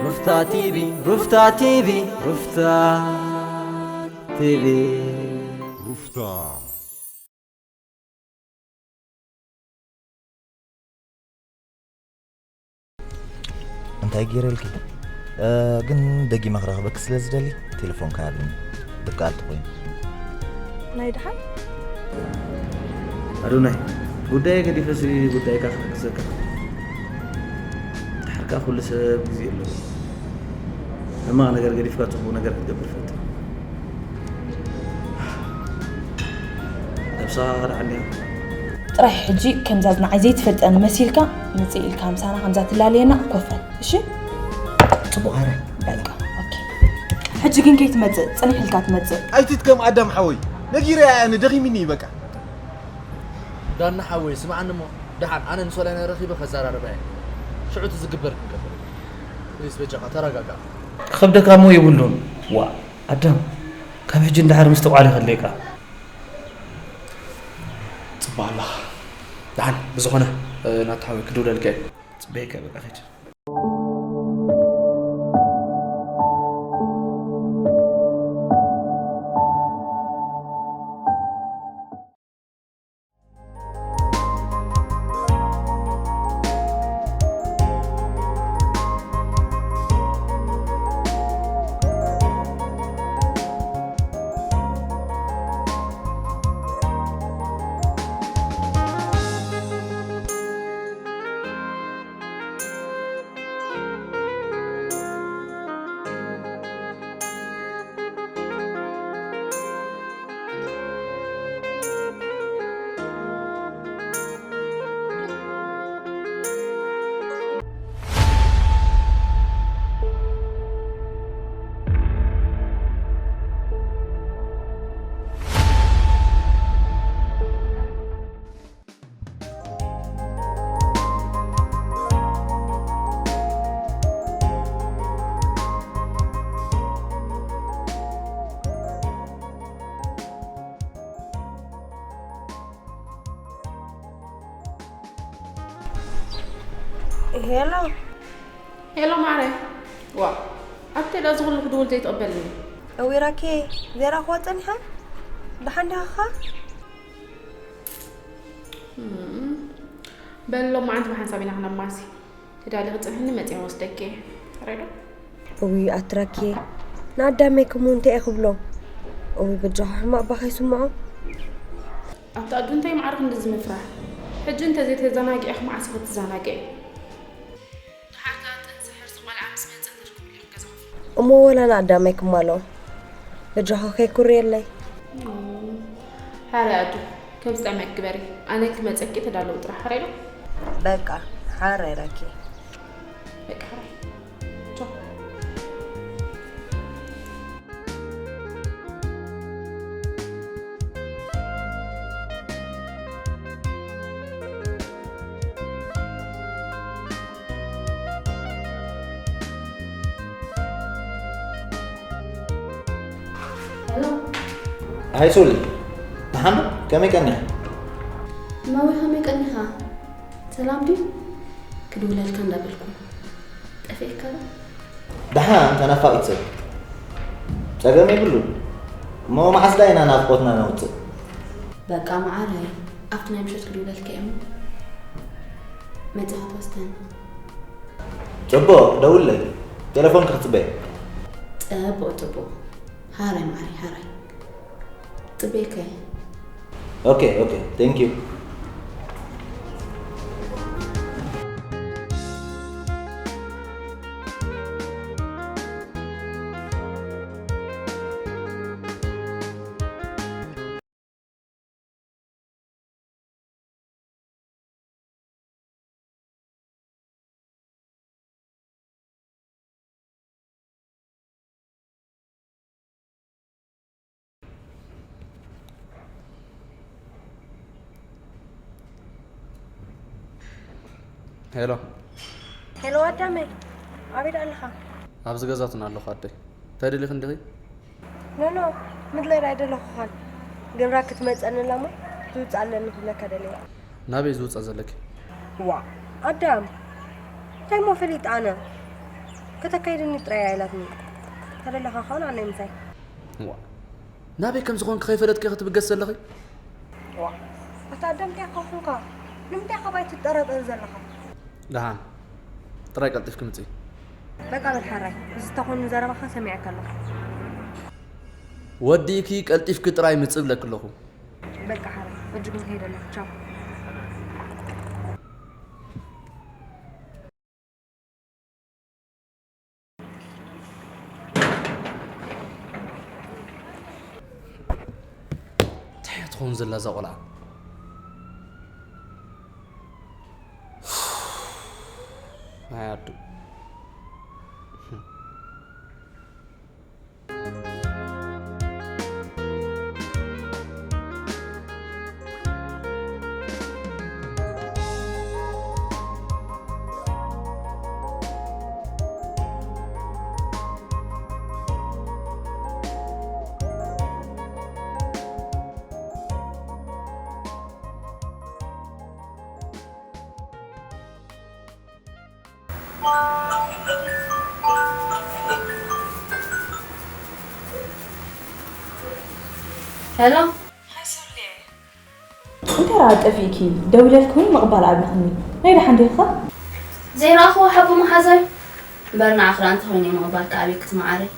ሩፍታ ቲቪ፣ ሩፍታ ቲቪ፣ ሩፍታ ቲቪ። ሩፍታ። እንታይ ገይረልኪ? እ፣ ግን ደጊመ ክረኽበኪ ስለ ዝደሊ ቴሌፎንካ ሃብኒ። ድቃል ትኾይኑ። ናይ ደሓን? ኣዶናይ፣ ጉዳየ ገዲፈሲ ጉዳይካ ክሕግዘካ። ድሓር ከኣ ኩሉ ሰብ ግዜ ኣለዎ። ሕማቕ ነገር ገዲፍካ ጽቡቕ ነገር ክትገብር ፈትን። ነብስኻ ከድሓን እያ። ጥራይ ሕጂ ከምዛ ንዓይ ዘይትፈልጠኒ መሲልካ ምጽእ ኢልካ ምሳና ከምዛ ትላለየና ኮፈል፣ እሺ? ጽቡቕ፣ ኣረ። በቃ፣ ኦኬ። ሕጂ ግን ከይትመጽእ፣ ጽንሕ ኢልካ ትመጽእ። ኣይትትከም ኣዳም ሓወይ፣ ነጊረያ እያ፣ ኣነ ደኺሙኒ እዩ በቃ። ዳና ሓወይ፣ ስምዓኒ እሞ፣ ደሓን ኣነ ንሶላይና ረኺበ ከዘራርባ እየ። ሽዑ እቲ ዝግበር ክንገብር። ፕሊስ በጃኻ ተረጋጋእ። ክኸብደካ እሞ የብሉን። ዋ፣ ኣዳም፣ ካብ ሕጂ ንደሓር ምስትውዓል ይኸለካ። ጽቡቕ ኣለኻ። ደሓን፣ ብዝኾነ፣ እ፣ ናታ ሓወይ ክድውለልካ እየ። ጽበየካ በቃ ኸይድ። ሄሎ። ሄሎ ማረ። ዋ፣ ኣብቲ ዳ ዝኹሉ ክድውል ዘይትቕበልኒ? እዊራኬ፣ ዘይረኣኽዋ ጸኒሓ? ደሓን ዲኻ? እም፣ በል ሎማዓንቲ ብሓንሳብ ኢና ክነማሲ። ተዳሊኺ ጽንሕኒ መጺኤ ወስደኪ እየ። ሬዶ? እውይ ኣትራኬ፣ ንኣዳመይ ከምኡ እንታይ እየ ክብሎ? እውይ በጃኻ ሕማቕ እባ ከይስምዖ። ኣታ ኣዱ እንታይ ማዕረ ክንድዚ ምፍራህ? ሕጂ እንተዘይተዘናጊዕኺ መዓስ ኢኺ ክትዘናግዒ? ደሓር ከኣ ጥንሲ ሕርሲ ቆልዓ ምስ መጸ ተርክብሉ ኢኺ ገዛኹም። እሞ ወላ ንኣዳመይ ክማሎ። በጃኻ ከይኩርየለይ። ኦ፣ ሓራይ ኣዱ፣ ከም ዝጠመክ ግበሪ። ኣነ ክመጸኪ ተዳለዊ ጥራሕ፣ ሓራይ ዶ? በቃ፣ ሓራይ ራኪ። በቃ፣ ሓራይ። ቻው። ሄሎ። ሃይ ሶሊ፣ ደሓን ዶ? ከመይ ቀኒኻ? እማወይ፣ ከመይ ቀኒኻ? ሰላም ድዩ? ክድውለልካ እንዳበልኩ። ጠፊእካ ዶ? ደሓን፣ ተናፋቒት ሰብ። ጸገም የብሉን። እሞ መዓስ ዳ ኢና ናፍቖትና ነውጽእ? በቃ መዓረይ፣ ኣብቲ ናይ ምሸት ክድውለልካ እየ እሞ መጺኻ ትወስደኒ። ጽቡቕ፣ ደውለይ። ቴሌፎን ክትጽበይ። ጽቡቕ፣ ጽቡቕ። ሃራይ መዓረይ፣ ሃራይ። ጽበየካ እየ። ኦኬ፣ ኦኬ። Thank you። ሄሎ። ሄሎ ኣዳመይ፣ ኣበይ ኣለኻ? ኣብዚ ገዛትና ኣለኹ ኣደይ። እንታይ ደሊኺ እንዲኺ? ኖ፣ ኖ፣ ምድላይ ኣይደለኹኻን። ግን ራክ ክትመጸኒ እላ እሞ ዝውጽእ ኣለኒ ክብለካ ደልየ። ናበይ ዝውጸእ ዘለኪ? ዋ፣ ኣዳም፣ እንታይ እሞ ፈሊጠ ኣነ? ከተካይድኒ ጥራይ እያ ኢላትኒ። ተደለኻ ኸኣ ንዓይ ምሳይ። ዋ፣ ናበይ ከም ዝኾንኪ ከይፈለጥኪ ኢኺ ትብገስ ዘለኺ? ዋ፣ ኣታ ኣዳም እንታይ ኮንካ? ንምንታይ ካባይ ትጠራጠር ዘለኻ? ደሓን፣ ጥራይ ቀልጢፍኪ ምጺ። በቃ በል ሓራይ፣ እዚ ተኾኑ ዘረባኻ ሰሚዐካ ኣለኹ። ወዲእኪ ቀልጢፍኪ ጥራይ ምጺ እብለኪ ኣለኹ። በቃ ሓራይ፣ ሕጂ ግን ከይደ ኣለኹ። ቻው። እንታይ እያ ትኸውን ዘላ እዛ ቆልዓ? ኣይ ኣዱ። ሄሎ። እንታይ ደኣ ጠፊእኪ? ደዊለልኪ እውን ምቕባል ኣብይክኒ። ናይ ደሓን ዲኺ? ዘይረኣኽዎ ሓቡ መሓዛይ? እምበር ንዓኺ ደኣ እንተኾይነ ምቕባልኪ ኣብይክቲ መዓረይ።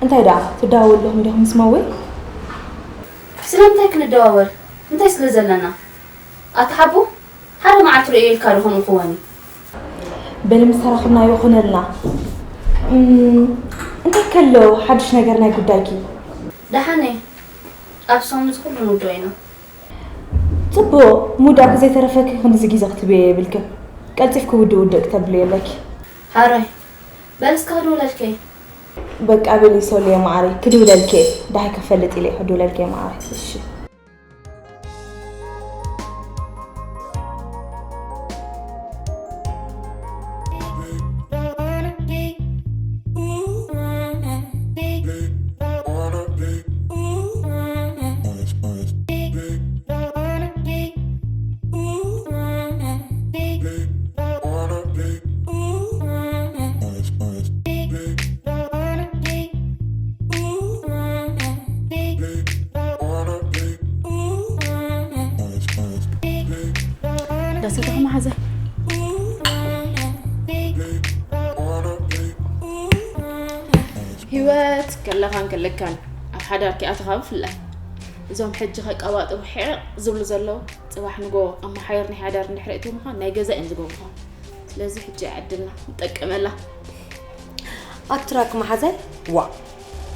እንታይ ደኣ ትደዋወሉ ኣለኹም ዲኹም ምስ መወይ? ስለምንታይ ክንደዋወል? እንታይ ስለ ዘለና? ኣታ ሓቡ፣ ሓደ መዓልቲ ርእየ ኢልካ ዶ ከምኡ ክወኒ? በሊ ምስ ተራኽብናዮ ኩነልና። እም፣ እንታይ ከሎ ሓድሽ ነገር ናይ ጉዳይኪ? ደሓነይ፣ ኣብ ሰሙን እዚ ኩሉ ንውድኦ ኢና። ጽቡቕ፣ ምውዳእኪ ዘይተረፈኪ ክንድዚ ግዜ ክትብየ የብልክን። ቀልጢፍኪ ውድእ ውድእ ክተብልዮ ኣለኪ። ሓራይ፣ በል እስከ ክድውለልኪ። በቃ በሊ ሶልየ መዓረይ፣ ክድውለልኪ እየ። ደሃይ ክፈልጥ ኢለ እየ ክድውለልኪ እየ መዓረይ። እሺ። ዳሰተኻ መሓዘ። ህይወት ከለኻን ከለካን ኣብ ሓዳር ከይኣተኻ ብፍላይ እዞም ሕጂ ከቀባጥሩ ሕቕ ዝብሉ ዘለዉ ጽባሕ ንጎ ኣመሓየር ናይ ሓዳር እንድሕሪ እትህቡ ምዃን ናይ ገዛ እዮም ዝገብሩኻ። ስለዚ ሕጂ እያ ዕድልና ንጠቀመላ። ኣትራክ መሓዛይ ዋ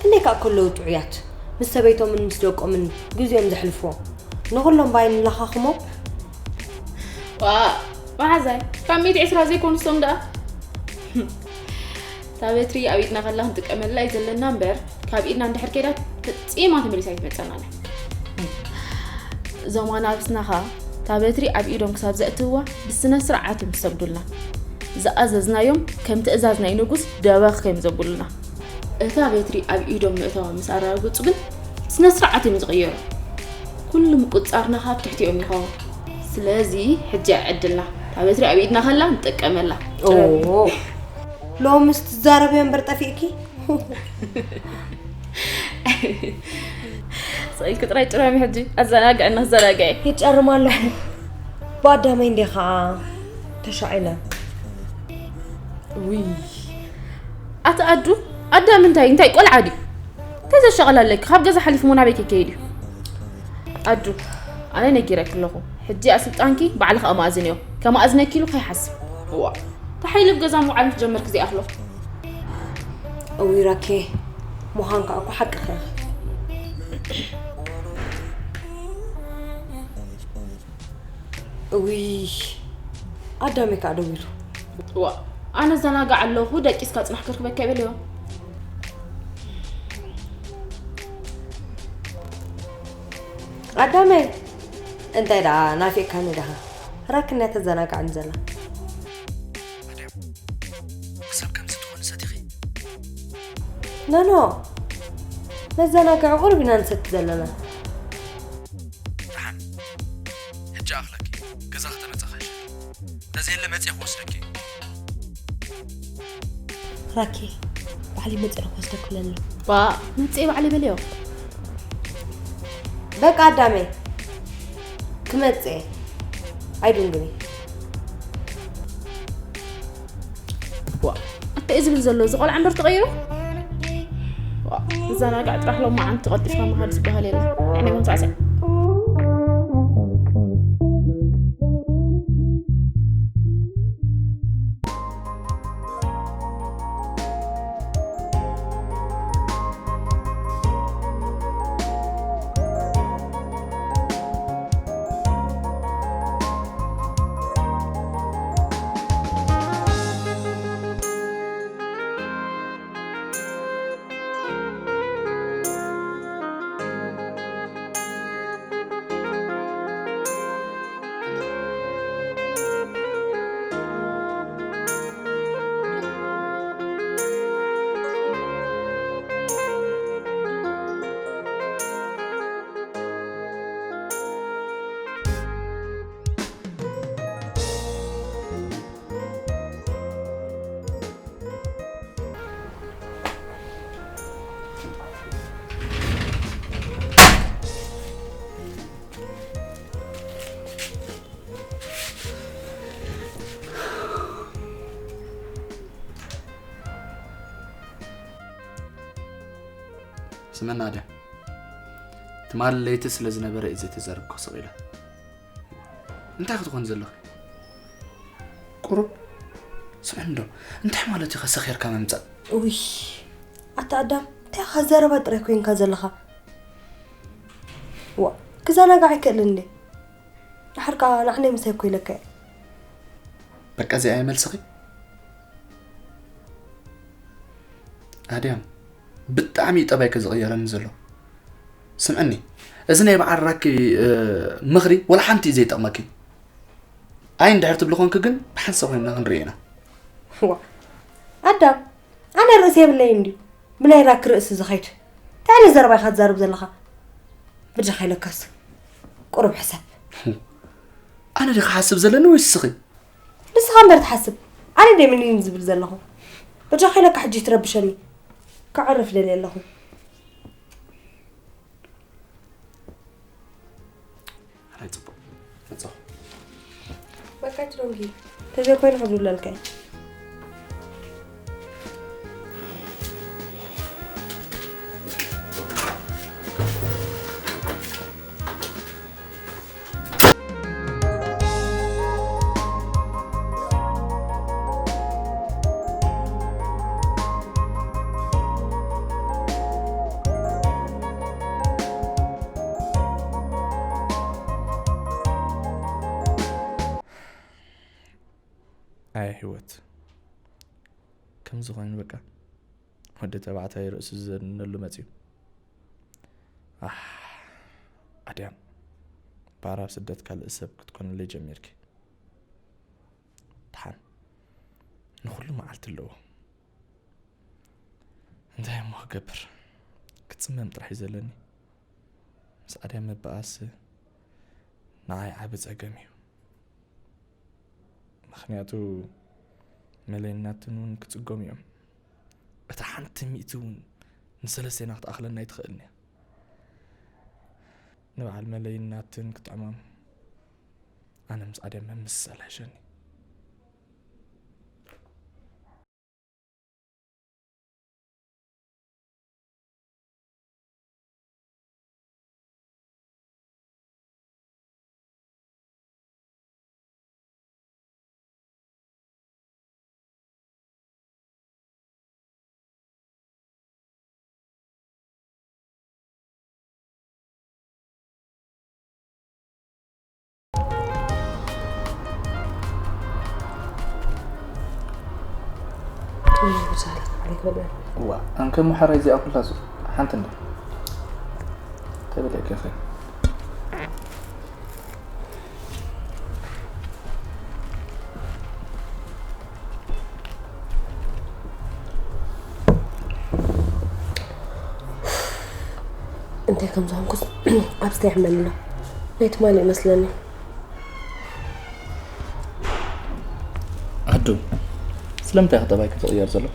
ክንደይ ከኣ ከለዉ ጥዑያት ምስ ሰበይቶምን ምስ ደቆምን ግዜኦም ዘሕልፍዎ ንኹሎም ባይ ንለኻኽሞም። ዋ መሓዛይ ካብ ሚእቲ ዕስራ ዘይኮኑ እሶም ደኣ። እታ በትሪ ኣብ ኢድና ከላ ክንጥቀመላ እዩ ዘለና እምበር ካብ ኢድና እንድሕር ከይዳ ፈጺማ ተመሊሳ ኣይትመጸናን እያ። እዞም ኣናብስና ኸኣ እታ በትሪ ኣብ ኢዶም ክሳብ ዘእትውዋ ብስነ ስርዓት እዮም ዝሰግዱልና። ዝኣዘዝናዮም ከም ትእዛዝ ናይ ንጉስ ደበኽ እዮም ዘብሉና። እታ በትሪ ኣብ ኢዶም ምእታዎም ምስ ኣረጋገጹ ግን ስነ ስርዓት እዮም ዝቕየሩ። ኩሉ ምቁጽጻርና ካብ ትሕቲኦም ይኸውን። ስለዚ ሕጂ እያ ዕድልና። እታ በትሪ ኣብ ኢድና ከላ ንጥቀመላ። ኦ፣ ሎምስ ትዛረብዮ እምበር ጠፊእኪ? ስቕ ኢልኪ ጥራይ ጭረሚ ሕጂ። ኣዘናግዕና፣ ኣዘናግዒ። ይጨርም ኣለኹ። ብኣዳመይ እንዴ ኸዓ ተሻዒለ። ውይ። ኣቲ ኣዱ፣ ኣዳም እንታይ፣ እንታይ ቆልዓ ድዩ? እንታይ ዘሻቕል ኣለኪ? ካብ ገዛ ሓሊፉ እሞ ናበይ ከይከይድ እዩ? ኣዱ፣ ኣነ ነጊረኪ ኣለኹ። ሕጂ ኣስልጣንኪ ባዕልኺ ኣማእዝንዮ። ከማእዝነኪ ኢሉ ከይሓስብ። እዋ፣ ተሓይሊ ኣብ ገዛ ምውዓል ክጀምር ክዚኣ ኣለኹ። እውይ ራኬ፣ ምዃንካ እኮ ሓቅኺ ኢኺ። እውይ፣ ኣዳመይ ከኣ ደዊሉ። ዋ፣ ኣነ እዘናጋዕ ኣለኹ፣ ደቂስካ ጽናሕ ክርክበካ ይበልዮ። ኣዳመይ፣ እንታይ ደኣ ናፊቕካኒ ዲኻ? ራክን እያ ተዘናግዓኒ ዘላ። ኣዳም፣ ክሳብ ከምዚ ትኾኒ ሰቲኺ? ኖ፣ ኖ፣ መዘናግዒ ቁሩብ ኢና ንሰቲ ዘለና። ደሓን፣ ሕጂ ኣኽለኪ፣ ገዛ ከተመጻ ኸሽ። እንተዘየለ መጺአ ክወስደኪ። ራኬ፣ ባዕሊ መፅእ ክወስደኩ ለኒ። ባ መፅእ ባዕሊ በልዮ። በቃ ኣዳመይ ክመፅእ ኣይዱንግኒ። ዋ እንታይ እዩ ዝብል ዘሎ እዚ ቆልዓ እምበር ተቐይሩ። ዋ እዛ ናጋዕ ጥራሕ ሎም መዓንቲ ቀልጢፍካ ምኻድ ዝበሃል የለ። ኣነ እውን ሳዕስዕ። ስመና ኣድያ ትማሊ ለይቲ ስለ ዝነበረ እዩ ዘይተዛረብኩ ስቕ ኢለ። እንታይ ክትኾን ዘለኺ? ቁሩብ ስምዕኒ ዶ እንታይ ማለት እዩ? ከሰኺርካ ምምፃእ። ውይ ኣታ ኣዳም እንታይ ኢኻ ዘረባ ጥራይ ኮይንካ ዘለኻ? ዋ ክዘናጋዕ ኣይክእልን እንዴ? ድሓር ከዓ ንዓነይ ምሳይ እኮ ኢለካ እየ። በቃ እዚኣ እየ መልስኺ? ኣድያም ብጣዕሚ እዩ ጠባይኪ ዝቕየረኒ ዘሎ። ስምዕኒ እዚ ናይ በዓል ራኪ ምኽሪ ወላ ሓንቲ እዩ ዘይጠቕመኪ። ኣይ እንድሕር ትብሊ ኮንኪ ግን ብሓንሳብ ኮይንና ክንርኢ ኢና። ዋ ኣዳም ኣነ ርእሲ የብለይ እንድዩ ብናይ ራኪ ርእሲ ዝኸይድ እንታይ ዓይነት ዘረባ ኢኻ ትዛርብ ዘለኻ? ብጃኻ ኢለካስ ቁሩብ ሕሰብ። ኣነ ዲ ክሓስብ ዘለኒ ወይስ ስኺ? ንስኻ እምበር ትሓስብ ኣነ ደ ምኒን ዝብል ዘለኹ። ብጃኻ ኢለካ ሕጂ ትረብሸኒ። ክዕርፍ ደልየ ኣለኹ። ኣይ ጽቡቕ መጻኹ። በቃ ችሎንጊ ተዘይ ኮይኑ ክብሉለልካ ኣየ ህይወት ከምዚ ኮይኑ በቃ ወዲ ተባዕታይ ርእሱ ዝዘንነሉ መፅዩ። ኣሕ ኣድያም ባር ኣብ ስደት ካልእ ሰብ ክትኮንለይ ጀሚርኪ። ድሓን ንኹሉ መዓልቲ ኣለዎ። እንታይ እሞ ክገብር? ክጽመም ጥራሕ እዩ ዘለኒ። ምስ ኣድያም ምብኣስ ንዓይ ዓቢ ጸገም እዩ። ምኽንያቱ መለይን ናትን እውን ክጽገሙ እዮም። እታ ሓንቲ ሚእቲ እውን ንሰለስቴና ክትኣኽለና ኣይትኽእልን እያ። ንበዓል መለይን ናትን ክጥዕሞም ኣነ ምስ ኣድያም ምምስሳል ይሕሸኒ። እዋ ኣንከ ሙሓራይ እዚኣ ኩላ ሓንቲ እንደ ተበለኪ ኸ እንታይ ከም ዝኾንኩስ ኣብስተ ይሕመኒ ኣሎ። ናይ ትማሊ ይመስለኒ። ኣዱ፣ እዛ ስለምንታይ ክጠባይ ክትቕየር ዘሎ?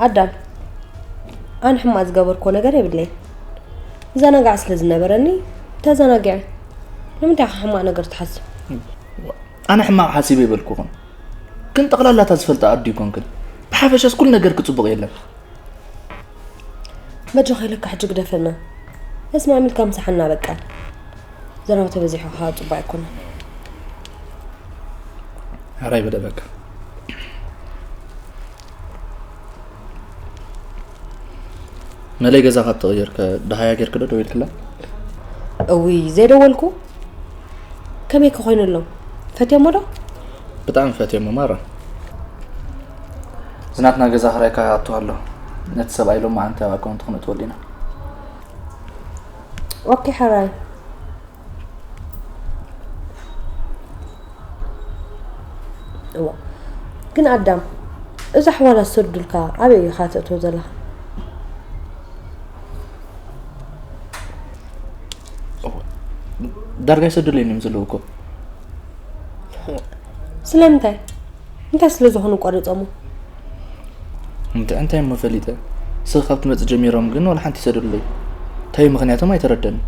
ኣዳም፣ ኣነ ሕማቕ ዝገበርክዎ ነገር የብለይን። ዘናጋዕ ስለ ዝነበረኒ ተዘናጊዐ። ንምንታይ ኢኻ ሕማቕ ነገር ትሓስብ? ኣነ ሕማቕ ሓሲበ ይበልኩኹን። ግን ጠቕላላታ ዝፈልጣ ኣዱ ይኮንክን። ብሓፈሻስ ኩሉ ነገር ክጽቡቕ የለን። መድረኽ ኢለካ ሕጂ ግደፈና። ተስማዕሚልካ ምሳሓና በቃ። ዘረባ ተበዚሑ ከዓ ጽቡቕ ኣይኮነን። ሕራይ በለ በቃ። መለይ ገዛ ካብ ተቐየርከ ደሃያ ጌርክ ዶ ደዊልክላ? እውይ፣ ዘይደወልኩ? ከመይ ከ ኮይኑሎም? ፈትዮሞ ዶ? ብጣዕሚ ፈትዮሞ ማራ። ዝናትና ገዛ ክራይ ከኣቱ ኣሎ። ነቲ ሰብኣይ ሎም መዓንቲ ኣብ ኣካውንት ክነእትወሉ ኢና። ኦኬ፣ ሕራይ። እዋ፣ ግን ኣዳም፣ እዛ ኣሕዋላ ዝሰዱልካ ኣበይ ኢኻ ተእትዎ ዘለኻ? እዋ፣ ዳርጋ ይሰዱለይ እዮም ዘለዉ እኮ። ስለምንታይ? እንታይ ስለ ዝኾኑ ቆሪጾሞ? እንተ እንታይ እሞ ፈሊጠ? ስኽ ካብ ትመጽእ ጀሚሮም ግን ዋላ ሓንቲ ይሰዱለይ። እንታይ እዩ ምኽንያቶም ኣይተረደንን።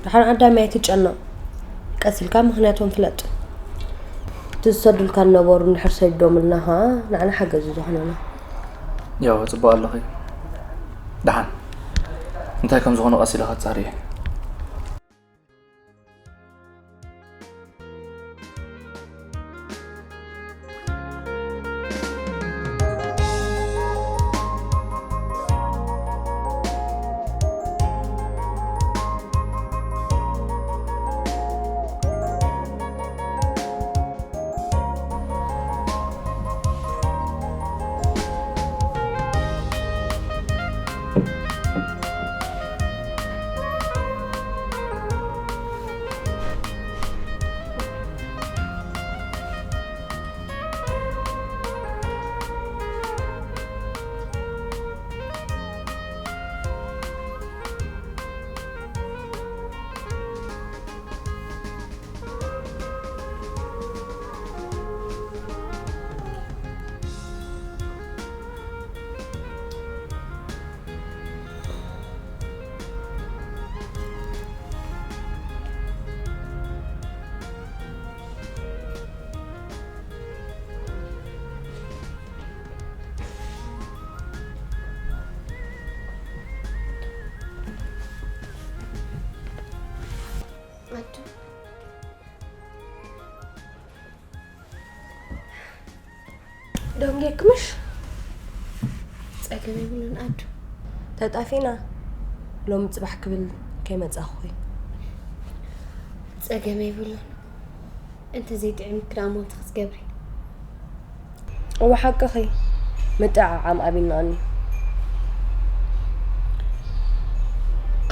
ደሓን ኣዳም ኣይትጨነቕ። ቀስ ኢልካ ምኽንያቶም ፍለጥ። እቲ ዝሰዱልካ ነበሩ እንድሕር ሰዲዶምልና ኸኣ ንዓና ሓገዝ እዩ ዝኾነና። ያው፣ ጽቡቕ ኣለኺ። ደሓን እንታይ ከም ዝኾኑ ቀስ ኢለ ከጻሪ እየ። ኣዱ፣ ደንጌክምሽ? ጸገም የብሉን ኣዱ። ተጣፊና ሎም ጽባሕ ክብል ከይመጻኹ። ጸገም የብሉን። እንተ ዘይጥዕምኪ ደኣ ሞት ክትገብሪ። እወ ሓቅኺ። ምጥዕዓም ኣቢልናኒ።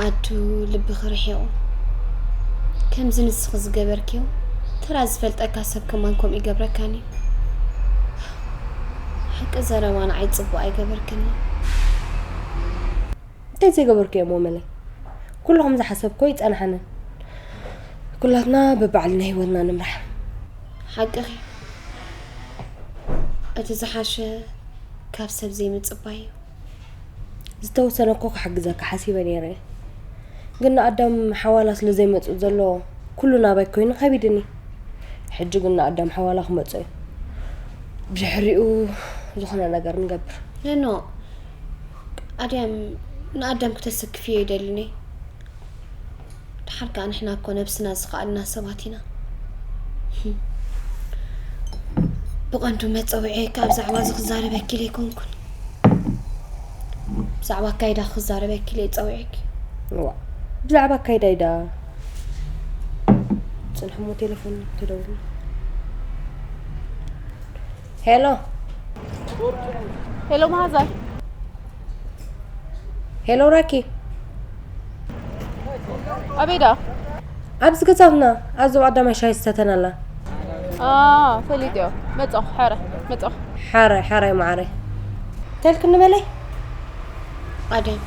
ኣዱ፣ ልብኺ ርሒቑ። ከምዚ ንስኺ ዝገበርክዮ ተራ ዝፈልጠካ ሰብ ከማን ከምኡ ይገብረካኒ። ሓቂ ዘረባ ንዓይ ጽቡቕ ኣይገበርክኒ። እንታይ ዘይገበርክዮ እሞ መለይ? ኩሉ ከም ዝሓሰብኮ ይጸንሓንን። ኩላትና በባዕልና ህይወትና ንምራሕ። ሓቅኺ። እቲ ዝሓሸ ካብ ሰብ ዘይምጽባይ እዩ። ዝተወሰነ እኮ ክሕግዘካ ሓሲበ ነይረ። ግን ንኣዳም ሓዋላ ስለ ዘይመጽእ ዘሎ ኩሉ ናባይ ኮይኑ ከቢድኒ። ሕጂ ግን ንኣዳም ሓዋላ ክመጽእ እዩ። ብድሕሪኡ ዝኾነ ነገር ንገብር። ነኖ፣ ኣድያም ንኣዳም ክተሰክፍዮ ይደልን እየ። ደሓር ከኣ ንሕና እኮ ነብስና ዝኸኣልና ሰባት ኢና። ብቐንዱ መጸውዒ ካብ ብዛዕባ እዚ ክዛረበኪ ኢለ ኣይኮንኩን። ብዛዕባ ኣካይዳ ክዛረበኪ ኢለ ጸዊዐኪ። እዋ፣ ብዛዕባ ኣካይዳ ኢዳ ጽንሕሞ ቴሌፎን ተደውሉ። ሄሎ። ሄሎ መሃዛይ። ሄሎ ራኪ። ኣበይ ደኣ? ኣብዚ ገዛትና፣ ኣብዚ ቀዳማይ ሻሂ ዝሰተና ኣላ። ኣ፣ ፈሊጥዮ። መጻኹ፣ ሓረ፣ መጻኹ። ሓረ፣ ሓረ፣ መዓረ። ተልክኒ በለይ። ኣደም፣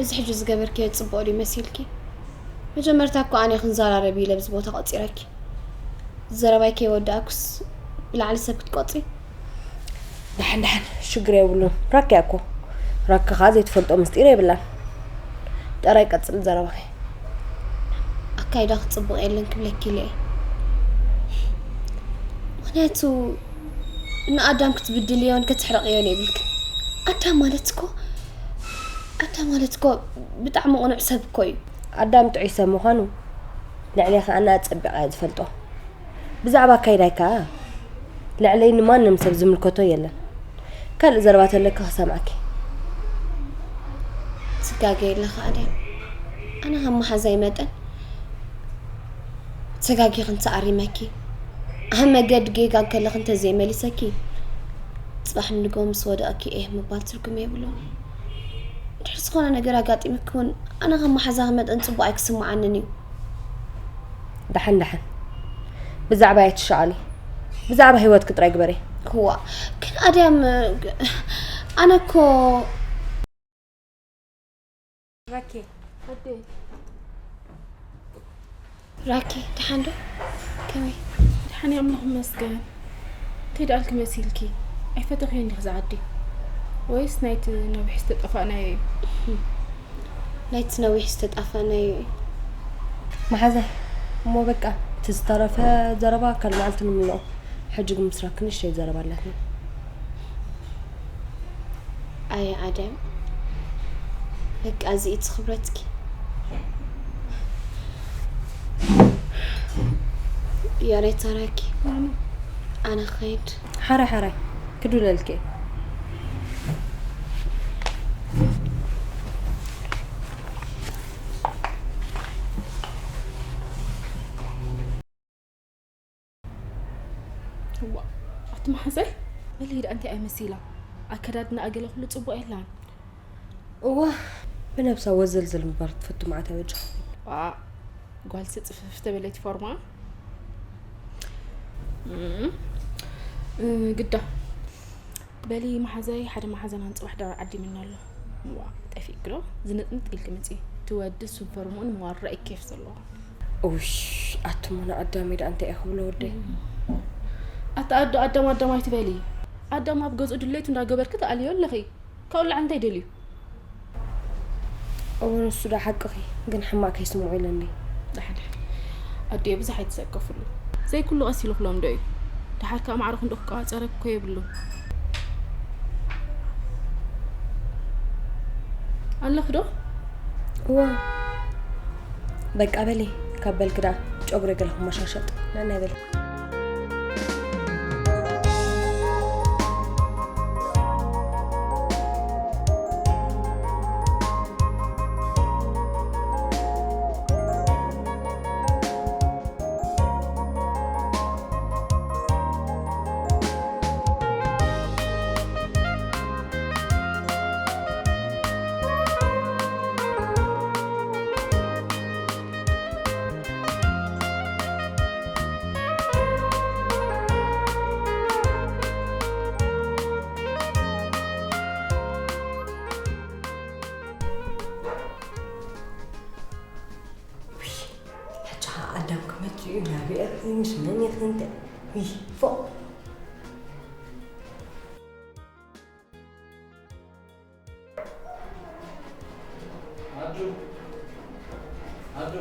እዚ ሕጂ ዝገበርክዮ ጽቡቕ ድዩ መሲልኪ? መጀመርታ እኮ ኣነ ክንዘራረብ ኢለ ኣብዚ ቦታ ቆጺረኪ። ዘረባይ ከይወዳእኩስ ብላዕሊ ሰብ ክትቆጺ? ደሓን ደሓን፣ ሽግር የብሉን። ራኪ እያ እኮ። ራኪ ኸኣ ዘይትፈልጦ ምስጢር የብላን። ጥራይ ቀጽሊ ዘረባኺ። ኣካይዳኺ ጽቡቕ የለን ክብለኪ ኢለ እየ። ምኽንያቱ ንኣዳም ክትብድልዮን ክትሕርቕዮን የብልክን። ኣዳም ማለት እኮ፣ ኣዳም ማለት እኮ ብጣዕሚ ቅኑዕ ሰብ እኮ እዩ። ኣዳም ጥዑይ ሰብ ምዃኑ ልዕሌኺ ኣነ ኣጸቢቐ እየ ዝፈልጦ። ብዛዕባ ኣካይዳይ ከኣ ልዕለይ ንማንም ሰብ ዝምልከቶ የለን። ካልእ ዘረባ ተለኪ ክሰምዓኪ። ትጋገይ ኣለኺ ኣድያም። ኣነ ከም መሓዛይ መጠን ተጋጊኺ እንተኣሪመኪ፣ ኣብ መገዲ ጌጋ ከለኺ እንተዘይመሊሰኪ፣ ጽባሕ ንግሆ ምስ ወደቕኪ ኤህ ምባል ትርጉም የብሉን። ድሕሪ ዝኾነ ነገር ኣጋጢሙኪ እውን ኣነ ከም መሓዛኺ መጠን ጽቡቕ ኣይክስምዓንን እዩ። ደሓን ደሓን፣ ብዛዕባይ ኣይትሻቐሊ። ብዛዕባ ህይወትኪ ጥራይ ግበሪ። እዋ፣ ግን ኣድያም፣ ኣነ እኮ ራኬ፣ ኣደ። ራኬ፣ ደሓን ዶ? ከመይ? ደሓን እየ፣ ኣምላኽ ይመስገን። እንታይ ደኣልኪ መሲልኪ? ኣይፈተኽዮን ዲኺ እዛ ዓዲ? ወይስ ናይቲ ነዊሕ ዝተጠፋእናዮ እዩ? ናይቲ ነዊሕ ዝተጠፋእናዮ እዩ። መሓዛይ፣ እሞ በቃ፣ እቲ ዝተረፈ ዘረባ ካልእ መዓልቲ ንምልኦ። ሕጂ ግን ምስ ራኪ ንእሽተይ ዘረባ ኣላትና። ኣየ ኣደም፣ በቃ እዚ እቲ ክብረትኪ። ያሬት ታራኪ፣ ኣነ ኸይድ። ሓራይ ሓራይ፣ ክድውለልኪ እየ። እዋ፣ ኣቲ መሓዛይ፣ መለይ ደኣ እንታይ እያ መሲላ? ኣከዳድናኣ ገለ ኩሉ ጽቡቕ የላን። እዋ፣ ብነብሳ ወዘልዘል ምባል ትፈቱ መዓት ኣበጃ። ዋ፣ ጓል ስጽፍፍ ተበለይቲ ፎርማ። እም፣ እ፣ ግዳ። በሊ መሓዛይ፣ ሓደ መሓዛና ንጽባሕ ደኣ ዓዲምና ኣሎ። ዋ፣ ጠፊእኪ ዶ? ዝንጥንጥ ኢልኪ ምጺ። እቲ ወዲ ሱፐርሙን መዋራ እዩ ኬፍ ዘለዎ። ኡሽ፣ ኣቱም ንኣዳመይ ደኣ እንታይ እየ ክብሎ ወደይ? ኣታ ኣዶ ኣዳም ኣዳም ኣይትበሊ። ኣዳም ኣብ ገዝኡ ድሌቱ እንዳገበርኪ ትኣልዮ ኣለኺ። ካብኡ ላዕሊ እንታይ ደልዩ? እወ፣ ንሱ ዶ ሓቅኺ፣ ግን ሕማቕ ከይስምዖ ኢለኒ። ዳሕዳሕ። ኣዲኤ ብዙሕ ኣይትሰከፍሉ። ዘይኩሉ ቀስ ኢሉ ክለምዶ እዩ። ደሓር ከኣ ማዕረ ክንዶ ክቋጸረኪ እኮ የብሉን። ኣለኺ ዶ? እወ። በቃ በሊ፣ ካብ በልኪ ደኣ ጨጉሪ ገለ ክመሻሸጥ። ነናይ በሊ። ውይ፣ ሕጂ ኸዓ ኣዳም ክመጽእ እዩ። ናበይ ኢኺ? ምስ መን ኢኺ? እንታይ? ውይ፣ ፎእ። ኣዱ፣ ኣዱ፣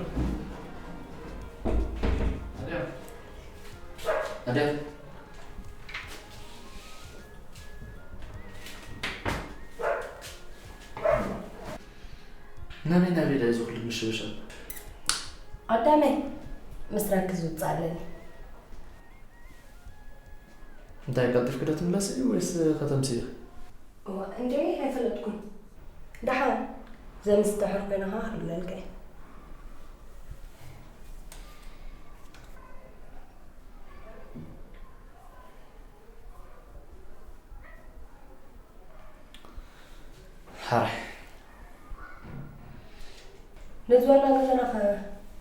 ኣድያም፣ ኣድያም። ናበይ ናበይ ድዩ እዚ ኩሉ ምሽብሻብ? ኣዳመይ፣ ምስ ራኪ ዝውጽእ ኣለኒ። እንታይ ቀልጢፍኪ ዶ ትምለሲ ወይስ ከተምሲ ኢኺ? እዋ፣ እንዴ፣ ኣይፈለጥኩን። ደሓን፣ ዘምስ ድሕር ኮይና ኸዓ ክድውለልካ እየ። ሓራይ። ነዚ ዋና ገዛና ኸ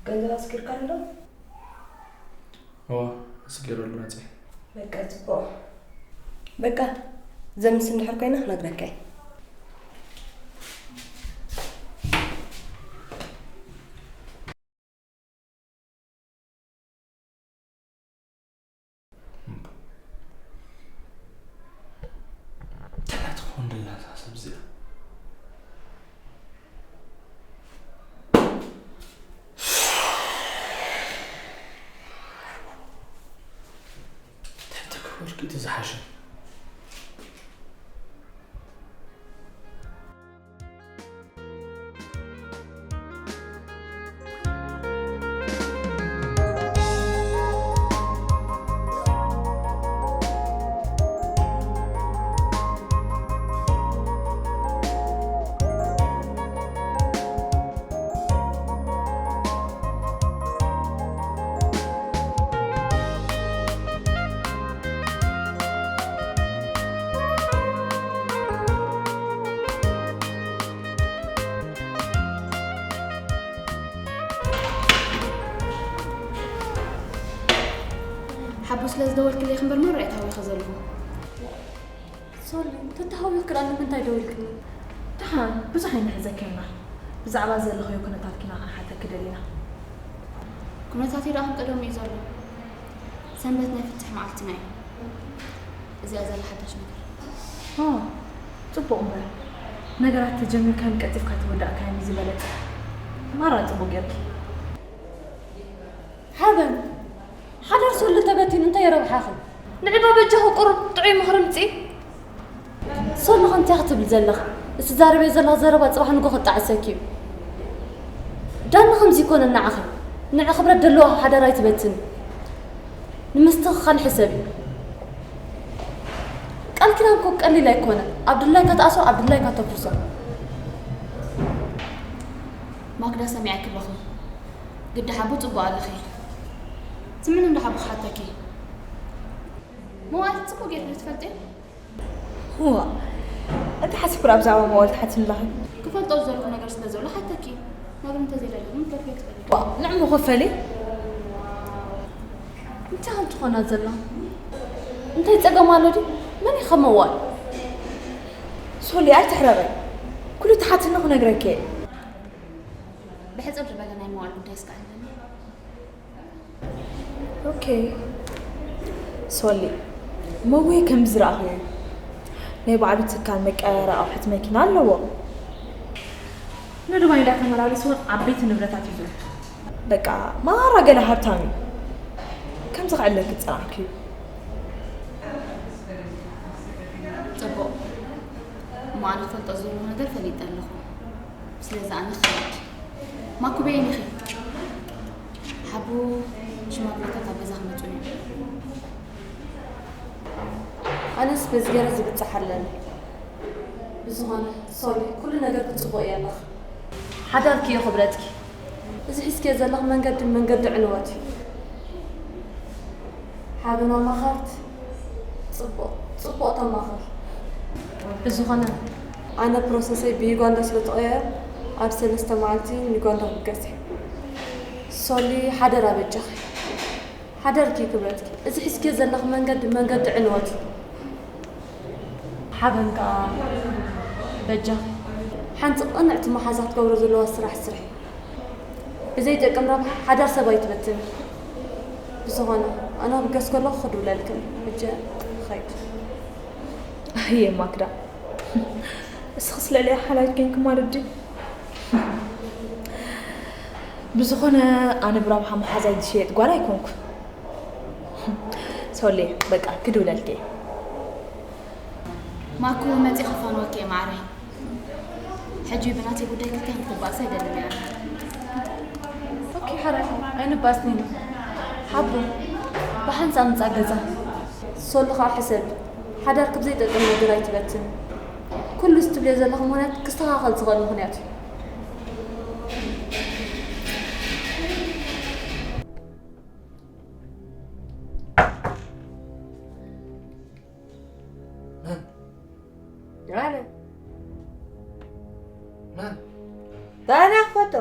ገንዘብ ኣስጊርካሉ ዶ? እወ፣ ኣስጊረሉ መጺአ። በቃ፣ ጽቡቕ። በቃ፣ ዘምስ እንድሕር ኮይና ክነግረካ እየ። እንድላ ሳሰብ እዚኣ። ትሕቲ ክብርኪ እቲ ዝሓሸ። ሓቡ ስለ ዝደወልክለይ ክንበር ማራ እየ ተሃዊኸ ዘለኹ። ሶሊ፣ እንተተሃዊኽኪ ደኣ ንምንታይ ደዊልክኒ? ደሓን፣ ብዙሕ ኣይንሕዘኪ ኢና። ብዛዕባ ዘለኽዮ ኩነታት ኪና ክንሓተኪ ደሊና። ኩነታተይ ደኣ ከም ቀደሙ እዩ ዘሎ። ሰንበት ናይ ፍትሕ መዓልትና እዩ። እዚኣ ዘላ ሓዳሽ ነገር። ኦ፣ ጽቡቕ እምበር። ነገራት ተጀሚርካን ቀልጢፍካ ተወዳእካን እዩ ዝበለጸ። ማራ ጽቡቕ ጌርኪ። ሓበን፣ ሓዳር ሶሊ ተበቲኑ እንታይ የረብሓኺ? ንዕባ በጃኺ ቁሩብ ጥዑይ ምኽሪ ምጺ። ሶሊ፣ ከምቲ ኢኺ ትብሊ ዘለኺ፣ እቲ ትዛረብዮ ዘለኺ ዘረባ ጽባሕ ንጎ ክጣዕሰኪ እዩ። ዳኒ ከምዚ ይኮነ ንዓኺ። ንዒ ክብረት ደለዎ ሓዳር ኣይትበትኒ። ንምስትኽኻል ሕሰቢ። ቃል ኪዳን እኮ ቀሊል ኣይኮነን። ኣብ ድላይካ ትኣስሮ፣ ኣብ ድላይካ ተፍርሶ። ማክዳ፣ ሰሚዐኪ ኣለኹ። ግዲ ሓቡ ጽቡቕ ኣለኺ። ስምዕኒ እንዶ ሓቡ ክሓተኪ። መዋል ጽቡቕ ጌርኪ ዶ ትፈልጢ? እዋ፣ እንታይ ሓሲብኪ ደኣ ብዛዕባ መዋል ትሓትኒ ኣለኺ? ክፈልጦ ዝደለኹ ነገር ስለ ዘሎ ሓተኪ። ነገር እንተዘይደለኹ ግን ከፍልዮ ትኽእሊ። ዋ፣ ንዕሞ ክፈሊ? እንታይ ከም ትኾና ዘላ? እንታይ ጸገም ኣሎ ድዩ? መን እዩ ከም መዋል? ሶሊ፣ ኣይትሕረቒ። ኩሉ ተሓትኒ ክነግረኪ እየ። ብሕጽር ዝበለ ናይ መዋል ጉዳይ እስከ ኣለኒ። ኦኬ። ሶሊ፣ መዌ ከም ዝረኣኽዮ ናይ ባዕሉ ትካል መቀያየሪ ኣቑሑት መኪና ኣለዎ። ንዱባይ እንዳተመላለሱ እውን ዓበይቲ ንብረታት እዩ ዝእቱ። በቃ፣ ማራ ገለ ሃብታም እዩ። ከምዚ ክዕለኪ ዝጸናሕኪ እዩ። ጽቡቕ። እሞ ኣነ ክፈልጦ ዘለዎ ነገር ፈሊጠ ኣለኹ። ስለዚ ኣነ ክኸይድ። ማኩ፣ በየን ኢኺ? ሓቡ፣ ሽማግለታት ኣብ ገዛ ክመጹ እዮም። ኣነስ በዚ ገይረ ዝብጻሕ ኣለኒ። ብዝኾነ፣ ሶሊ፣ ኩሉ ነገር ብጽቡቕ እዩ ኣለኺ። ሓዳርኪ እዩ ክብረትኪ። እዚ ሒዝኪዮ ዘለኺ መንገዲ፣ መንገዲ ዕንወት እዩ። ሓበን ኣማኸርቲ፣ ጽቡቕ፣ ጽቡቕ ተማኸር። ብዝኾነ፣ ኣነ ፕሮሰሰይ ብዩጋንዳ ስለ ተቐየረ፣ ኣብ ሰለስተ መዓልቲ ንዩጋንዳ ክገስሕ። ሶሊ፣ ሓደራ በጃኺ። ሓደርኪ ክብረትኪ፣ እዚ ሒዝኪዮ ዘለኺ መንገዲ፣ መንገዲ ዕንወት እዩ። ሓበን ከኣ በጃኺ። ሓንቲ ቅንዕቲ መሓዛ ክትገብሮ ዘለዋ ስራሕ ስርሒ። ብዘይጠቅም ረብሓ ሓዳር ሰብ ኣይትበትኒ። ብዝኾነ፣ ኣነ ክብገስ ከለኹ ክድውለልክን። ሕጂ ኸይድ። ኣየ ማክዳ፣ እስኽስ ልዕሊኣ ሓላይት ኮይንኪ ማለት ድዩ? ብዝኾነ፣ ኣነ ብረብሓ መሓዛይ ዝሸየጥ ጓል ኣይኮንኩ። ሶሌ፣ በቃ ክድውለልኪ እየ። ማኩ፣ መፂእ ክፋንወኪ እየ ማዕረይ። ሕጂ ብናተይ ጉዳይ ክልቴና ክትባእሱ ኣይደልን እየ። ኦኬ፣ ሕራይ፣ ኣይንባእስን ኢና። ሓቡ፣ ብሓንሳብ ምፃእ ገዛ። ሶሊ ከዓ ሕሰቢ፣ ሓዳርኪ ብዘይጠቅም ነገር ኣይትበትኒ። ኩሉ እዚ ትብልዮ ዘለኺ ምኽንያት ክስተኻኸል ዝኽእል ምኽንያት እዩ። መን? ኣነ። መን? ኣነ ክፈቶ።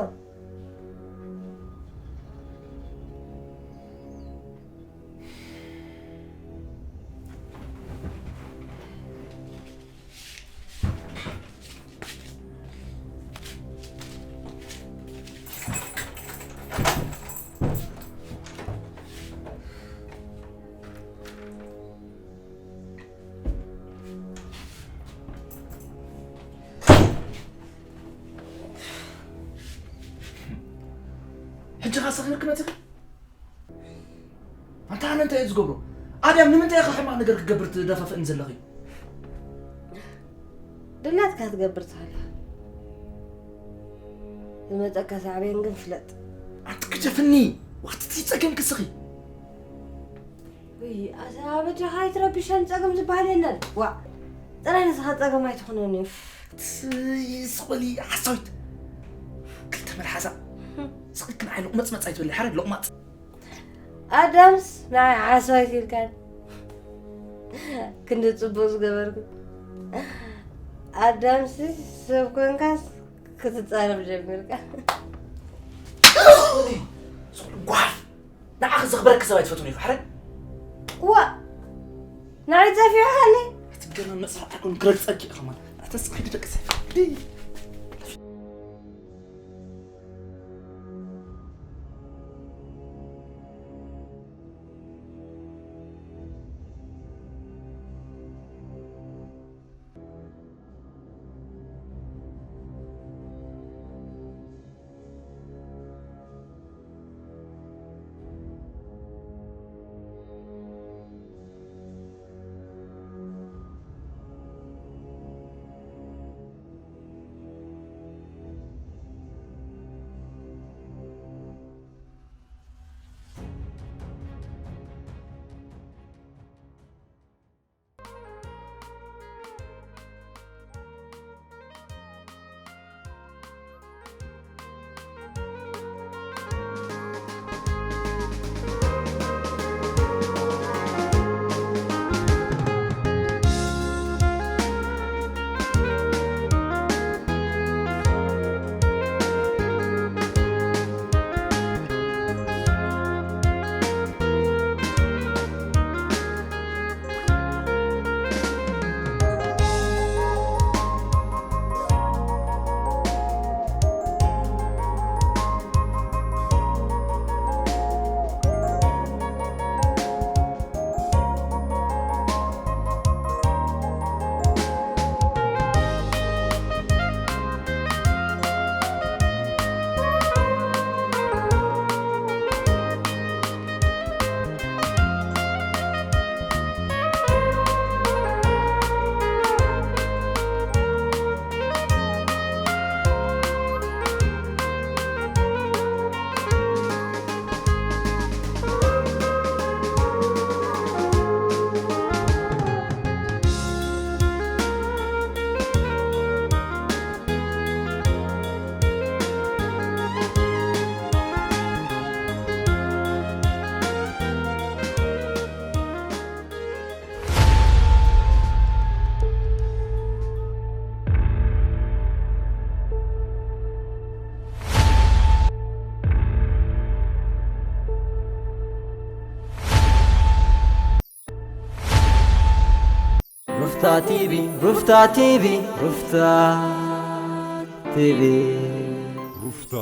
እጅኻ ሰኺርክ መጺኻ? ኣንታ ኣነ እንታይ እየ ዝገብሮ? ኣድያም ንምንታይ ኢኻ ሕማቕ ነገር ክትገብር ትደፋፍእኒ ዘለኺ? ድላትካ ክትገብር ትኽእል ኢኻ። ዝመፀካ ሳዕቤን ግን ፍለጥ። ኣንቲ ግደፍኒ! ዋትቲ ጸገም ክስኺ! ውይ ኣታ በጃኻ ኣይትረብሸን፣ ጸገም ዝበሃል የለን። ዋእ ጥራይ ንስኻ ጸገም ኣይትኹነኒ። ስቆሊ ሓሳዊት ክልተ መልሓሳ ስቕክን ዓይ ሎቕመጽመጽ ኣይትበሊ ሓረ ሎቕማጽ ኣዳምስ ንዓይ ሓሳዊት ኢልካን ክንዲ ጽቡቕ ዝገበርኩ ኣዳምሲ ሰብ ኮንካስ ክትጻረፍ ጀሚርካ። ጓፍ ንዓኺ ዘኽበረኪ ሰብ ኣይትፈትውን ኢኺ ሓረ ዋእ ንዓይ ጸፊዑኻኒ እቲ ገና መጽሓፍ ኣይኮን ክረግጸኪ ኢኻ ማለት ኣተስኺ ደቂ ሰብ ሩፍታ ቲቪ ሩፍታ ቲቪ ሩፍታ ቲቪ ሩፍታ